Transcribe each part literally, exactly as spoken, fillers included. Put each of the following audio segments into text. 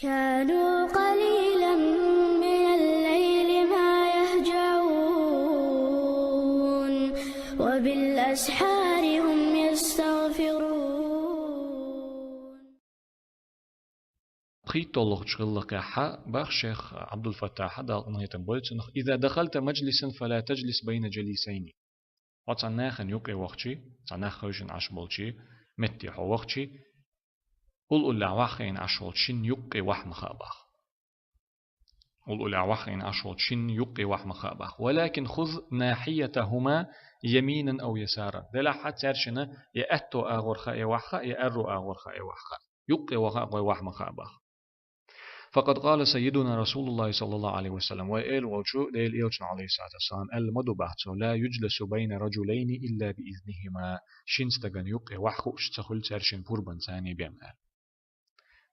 كانوا قليلا من الليل ما يهجعون وبالأسحار هم يستغفرون. ПхийтталгӀачу гӀиллакхехь боху шайх Ӏабдул-Фаттахьа, Дала къинхетам бойла цунах: إذا دخلت مجلسا فلا تجلس بين جليسين. Хьо цхьана нахана юккъе вахчи, цхьа нах хевшина Ӏаш болчи, метте хьо вахчи, уллуллехь ваххийна Ӏаш волчу шинна юккъе вахь ма хаа боху. Уллуллехь ваххийна Ӏаш волчу шинна юккъе вахь ма хаа боху. ولكن خذ ناحيتهما يمينا أو يسارا. Делахь а цаьршинна я аьтту агӀор хаа вахь хаа, я аьрру агӀор хаа вахь хаа. Юккъе ваха а гӀой вахь ма хаа боху. فقد قال سيدنا رسول الله صلى الله عليه وسلم. Вай Эла волчу Делан Элчано, Ӏалайхиссалату вассалам, аьлла ма ду боху цо: لا يجلس بين رجلين إلا بإذنهما. Шина стагана юккъе вахь хууш ца хуьлу, цаьршинна пурбанца бен аьлла.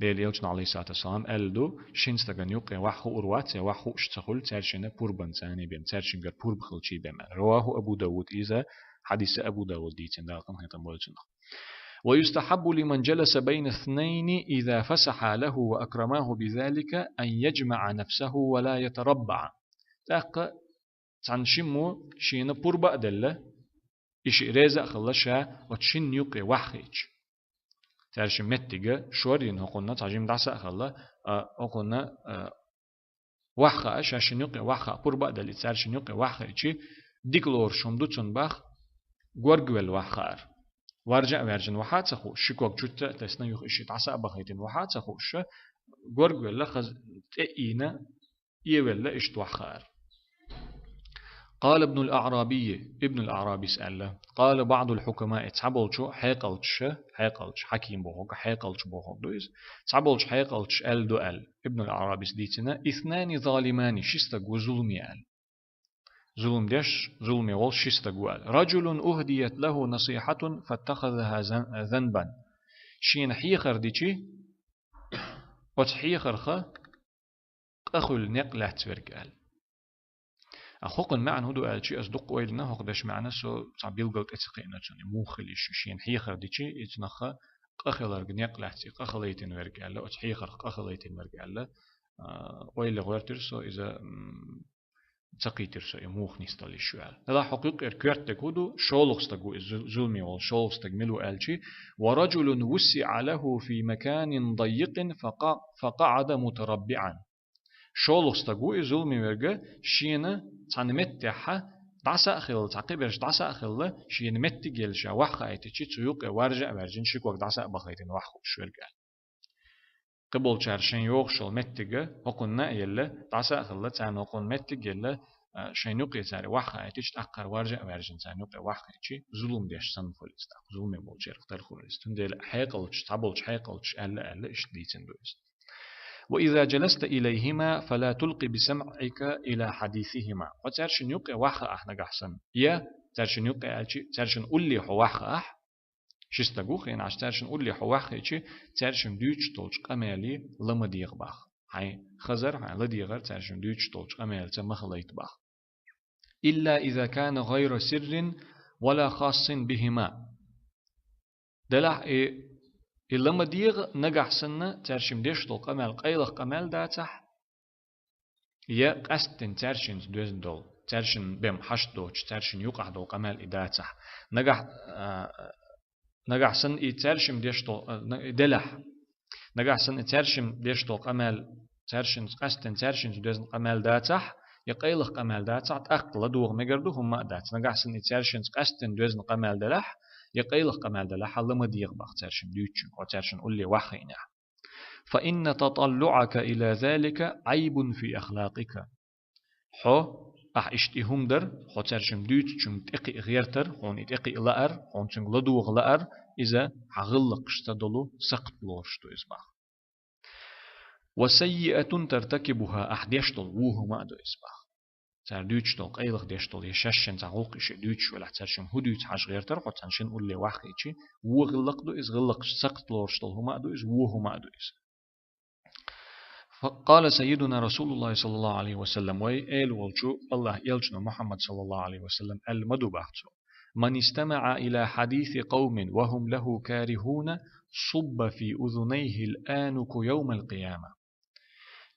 Делан Элчано, Ӏалайхиссалату вассалам, аьлла ду: шина стагана юккъе вахь хуур вац, я вахь хууш ца хуьлу, цаьршинна пурбанца бен, цаьршингара пурба хилча бен аьлла. رواه أبو داود. Иза хьадис Абу Дауда дийцина, Дала къинхетам бойла цунах. ويستحب لمن جلس بين اثنين إذا فسحا له وأكرماه بذلك أن يجمع نفسه ولا يتربع. ТӀаккха цхьана шиммо шена пурба а делла, и шиъ реза а хилла, ша оцу шинна юккъе вахь хиъча. Цаьршинна меттиг шорйина хӀокхунна, цхьа жима дӀаса а хилла, а, хӀокхунна, а, вахь хаа, ша шина юккъе вахь хаа, пурба а делла, и цаьршинна юккъе вахь хиъчи, дика лоруш хӀума ду цунна боху, горгавелла вахь хаар. Варжа а ваьржина вахьа а ца хууш, ши ког чуьца а тесна, юха и шиъ дӀаса а бахийтина вахьа а ца хууш, ша горгавелла, хаза тӀе а ийна, эвелла иштта вахь хаар. قال ابن الأعرابي, Ибн ал-АӀрабис аьлла: قال بعض الحكماء, цхьаболчу хьекъалчаша, хьекъалча, хьаким бохург, хьекъалча бохург ду иза, цхьаболчу хьекъалчаша аьлла ду аьлла, Ибн ал-АӀрабис дийцина: اثنان ظالمان, ши стаг ву зуламе аьлла. Зулам деш, зуламе волуш ши стаг ву аьлла. رجل أهديت له نصيحة فاتخذها ذن-, ذنبا. Шена хьехар дичи, оцу хьехарх къа хуьлу некъ лаьцна верг аьлла. А хӀокхуьнан маьӀна хӀун ду аьлчи, ас дукха ойла йина, хӀокху дешан маьӀна со цхьа билггал тӀе ца кхиъна цунна. И муха хила йиш ю, шена хьехар дичи, и цунах къа хиларг некъ лаьцна, и къа хилийтина верг аьлла, оцу хьехарх къа хилийтина верг аьлла, а, ойла гӀоьртира со иза, м, ца кхийтира со, и муха нисдала йиш ю аьлла. Делахь хӀокху юккъера коьртаниг хӀун ду, шолгӀа стаг ву иза, зу-, зуламе волу шолгӀа стаг мила ву аьлчи: ورجل وسع له في مكان ضيق فق-, فقعد متربعا. ШолгӀа стаг ву и зуламе верг, шена цхьана меттехь дӀаса а хилла, цхьа кхиберш дӀаса а хилла, шена меттиг елла ша вахь хаийтичи, цу юккъе варжа а ваьржина, ши ког дӀаса а бахийтина вахь хууш верг аьлла. Кхиболчара шайн йогӀуш йолу меттиг хӀокхунна а елла, дӀаса а хилла, царна хӀокхунна меттиг елла, а, шайна юккъе цара вахь хаийтичи, тӀаккха варжа а ваьржина, царна юккъе вахь хаийтичи, зулам деш санна хуьлу иза тӀаккха, зуламе болчарах тера хуьлу иза. Цундела хьекъалчаш, цхьаболчу хьекъалчаша аьлла-аьлла, иштта дийцина ду иза. وإذا جلست إليهما فلا تلق بسمعك إلى حديثهما. Хьо цаьршинна юккъе вахь хаахь нагахь санна, я цаьршинна юккъе аьлчи, цаьршинна улле хьо вахь хаахь, ши стаг ву хиъна Ӏаш, цаьршинна улле хьо вахь хиъчи, цаьршимма дуьйцуш долчу къамеле ла ма дегӀа боху. Хьайн хазар, хьайн ладегӀар цаьршимма дуьйцуш долчу къамелаца ма хилийта боху. إلا إذا كان غير سر ولا خاص بهما. Делахь и, и ла ма дегӀа нагахь санна цаьршимма деш долу къамел къайлаха къамел дацахь, я къаьсттина цаьршинца доьзна долу, цаьршинна бен хьашт доцуш, цаьршинна юкъахь долу къамел и дацахь. Нагахь, а, нагахь санна и цаьршимма деш долу, а, на-, и делахь. Нагахь санна и цаьршимма деш долу къамел, цаьршинца къаьсттина цаьршинца доьзна къамел дацахь, я къайлаха къамел дацахь, тӀаккха ладогӀа мегар ду, хӀумма а дац. Нагахь санна и цаьршинца къаьсттина доьзна къамел делахь, я къайлаха къамел делахь, ла ма дегӀа боху цаьршимма дуьйцучуьнга, хьо цаьршинна улле вахь хиънехь. فإن تطلعك إلى ذلك عيب في أخلاقك. Хьо, ахь иштта и хӀума дар, хьо цаьршимма дуьйцучуьнга тӀекхиа гӀертар, хьуна и тӀекхиа лаар, хьуна цуьнга ладогӀа лаар, иза хьан гӀиллакхашца долу сакхт лоруш ду иза боху. وسيئة ترتكبها, ахь деш долу вон хӀума а ду иза боху. Цара дуьйцуш долу, къайлаха деш долу, я шаьшшинна цхьа гӀуллакх и шиъ дуьйцуш велахь, цаьршимма хӀун дуьйцу хьажа гӀертар, хьо царна шинна улле вахь хиъчи, вон гӀиллакх ду иза, гӀиллакхашца сакхт лоруш долу хӀума а ду иза, вон хӀума а ду иза. فقال سيدنا رسول الله صلى الله عليه وسلم, вай Эла волчу АллахӀан Элчано Мухьаммад саллаллаху Ӏалайхи ва саллам аьлла ма ду боху цо: من استمع إلى حديث قوم وهم له كارهون صب في أذنيه الآنك يوم القيامة.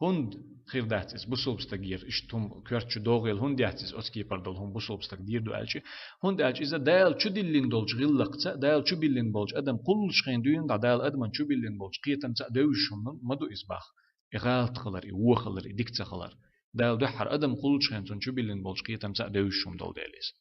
ХӀунда хир дац иза бусалба стагера, иштта хӀума коьрта чу догӀийла хӀунда яц иза, оцу кепара долу хӀума бусалба стаг дийр ду аьлча? ХӀунда аьлча иза Дала чу диллина долчу гӀиллакхца, Дала чу биллина болчу адам кхуллучу хенахь дуьйна дӀа Дала адамна чу биллина болчу кхетамца а девзаш хӀума ма ду иза боху. И гӀалат хилар, и вон хилар, и дика ца хилар. Дала дуьххьара адам кхуллучу хенахь цунна чу биллина болчу кхетамца а девзаш хӀума долу дела иза.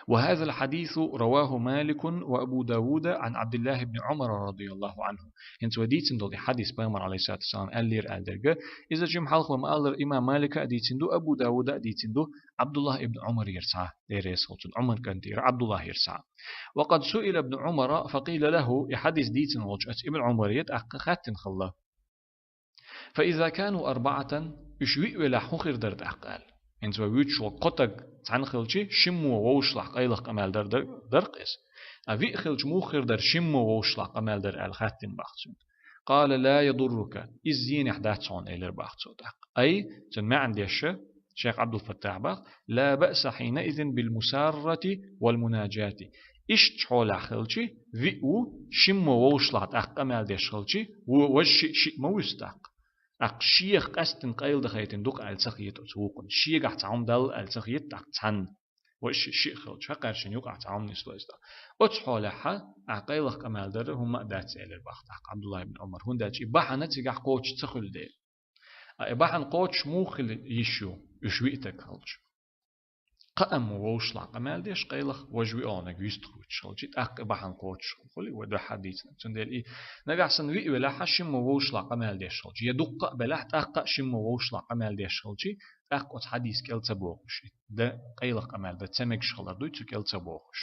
وهذا الحديث رواه مالك وأبو داود عن عبد الله بن عمر رضي الله عنه. ХӀинца вай дийцина долу и хьадис Пайхамар, алейхиссалату вассалам, аьллера аьлла дерг, иза жимма хьалха ма-аллара имам Малика а дийцина ду, Абу Дауда а дийцина ду, Абдуллах ибн Умарера цхьа, Дела реза хуьлда цунна, Умар кӀантера Абдуллахера цхьа. وقد سئل ابن عمر فقيل له, и хьадис дийцина волчу оцу Ибн Умаре тӀаккха хаьттина хилла. فإذا كانوا أربعة, уьш виъ велахь хӀун хир дара тӀаккха аьлла. ХӀинца вай вуьйцуш волу кхо стаг цхьаьна хилча, шиммо вовшашлахь къайлаха къамел дар, дар, дара-кх иза. Ткъа виъ хилча муха хир дара шиммо вовшашлахь къамел дар аьлла хаьттина боху цуьнга. قال لا يضرك, иза зенехь дац хьуна, элира боху цо тӀаккха. Ай, цуьнан маьӀна дешча, шайх Абдул-Фаттах боху: لا بأس حينئذ بالمسارة والمناجاة. Иштта хьолахь хилча, виъ ву, шиммо вовшашлахь тӀаккха къамел деш хилча, ву-, важа шиъ, шиъ ма вуьсу тӀаккха. ТӀаккха шех къаьстина къайладахийтина ду-кх аьлла ца хета оцу вукхунна. Шегахь цхьа хӀума далла аьлла ца хета тӀаккха цхьанна. Важа шиъ, шиъ хилча, хӀокхаьршинна юкъахь цхьа хӀума нисло иза тӀаккха. Оцу хьолехь а къайлаха къамел дар хӀумма а дац, элира боху тӀаккха Абдуллах ибн Умар. ХӀунда аьлча и бахьана цигахь кхочуш ца хуьлу дела. Ткъа и бахьана кхочуш муха хила йиш ю, уьш виъ стаг хилча? Кхаамма вовшашлахь къамел деш къайлаха, важа виъ хьониг вистхуьйтуш хилча, тӀаккха и бахьана кхочуш хуьлу, вай дуьххьара дийцинарг. Цундела и нагахь санна виъ велахь а шиммо вовшашлахь къамел деш хилча, я дуккха а белахь, тӀаккха а шиммо вовшашлахь къамел деш хилча, тӀаккха оцу хьадис кӀел ца бохуш, и дан къайлаха къамел дан ца мегаш хилар дуй цу кӀел ца бохуш.